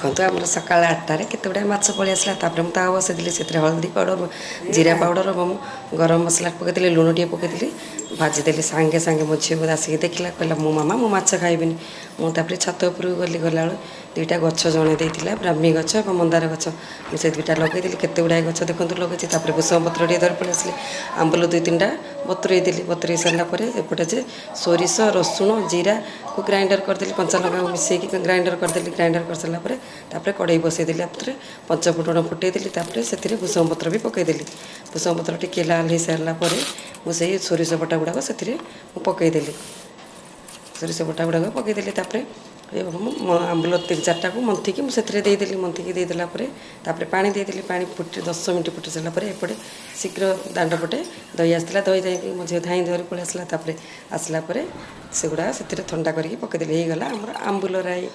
ଦେଖନ୍ତୁ, ଆମର ସକାଳ 8ଟାରେ କେତେ ଗୁଡ଼ାଏ ମାଛ ପଳେଇ ଆସିଲା। ତାପରେ ମୁଁ ତାୱା ବସେଇଦେଲି। ସେଥିରେ ହଳଦୀ ପାଉଡ଼ର, ଜିରା ପାଉଡ଼ର ଏବଂ ଗରମ ମସଲା ପକାଇଦେଲି, ଲୁଣ ଟିକେ ପକାଇଦେଲି, ଭାଜିଦେଲି। ସାଙ୍ଗେ ସାଙ୍ଗେ ମୋ ଝିଅ ଆସିକି ଦେଖିଲା, କହିଲା, "ମୁଁ ମାମା, ମୁଁ ମାଛ ଖାଇବିନି।" ମୁଁ ତାପରେ ଛାତ ଉପରକୁ ଗଲି। ଗଲାବେଳୁ ଦୁଇଟା ଗଛ ଜଣେ ଦେଇଥିଲା, ବ୍ରାହ୍ମୀ ଗଛ ଏବଂ ମନ୍ଦାର ଗଛ। ମୁଁ ସେ ଦୁଇଟା ଲଗେଇଦେଲି। କେତେ ଗୁଡ଼ାଏ ଗଛ ଦେଖନ୍ତୁ ଲଗେଇଛି। ତାପରେ ଭୃସଙ୍ଗ ପତ୍ର ଟିକେ ଧରି ପଳେଇ ଆସିଲି। ଆମ୍ବୁଲ ଦୁଇ ତିନିଟା ବତୁରେଇ ଦେଲି। ବତୁରେଇ ସାରିଲା ପରେ ଏପଟେ ଯେ ସୋରିଷ, ରସୁଣ, ଜିରାକୁ ଗ୍ରାଇଣ୍ଡର କରିଦେଲି। କଞ୍ଚା ଲଙ୍କାକୁ ମିଶେଇକି ଗ୍ରାଇଣ୍ଡର କରିଦେଲି। ଗ୍ରାଇଣ୍ଡର କରିସାରିଲା ପରେ ତାପରେ କଡ଼େଇ ବସେଇଦେଲି। ତାପରେ ପଞ୍ଚଫୁଟଣ ଫୁଟେଇଦେଲି। ତାପରେ ସେଥିରେ ଭୃସଙ୍ଗ ପତ୍ର ବି ପକାଇଦେଲି। ଭୃସଙ୍ଗ ପତ୍ର ଟିକେ ଲାଲ ହେଇସାରିଲା ପରେ ମୁଁ ସେଇ ସୋରିଷ ବଟା ଗୁଡ଼ାକ ସେଥିରେ ମୁଁ ପକାଇଦେଲି। ସୋରିଷ ବଟା ଗୁଡ଼ାକ ପକାଇଦେଲି। ତାପରେ ମୁଁ ଆମ୍ବୁଲ ତିନି ଚାରିଟାକୁ ମନ୍ଥିକି ମୁଁ ସେଥିରେ ଦେଇଦେଲି। ମନ୍ଥିକି ଦେଇଦେଲା ପରେ ତାପରେ ପାଣି ଦେଇଦେଲି। ପାଣି ଫୁଟି 10 ମିନିଟ୍ ଫୁଟି ସାରିଲା ପରେ ଏପଟେ ଶୀଘ୍ର ଦାଣ୍ଡ ପଟେ ଦହି ଆସିଥିଲା। ଦହି ଯାଇକି ମୋ ଝିଅ ଧାଇଁ ଧରି ପଳେଇ ଆସିଲା। ତାପରେ ଆସିଲା ପରେ ସେଗୁଡ଼ାକ ସେଥିରେ ଥଣ୍ଡା କରିକି ପକାଇଦେଲି। ହେଇଗଲା ଆମର ଆମ୍ବୁଲ ରାଇ।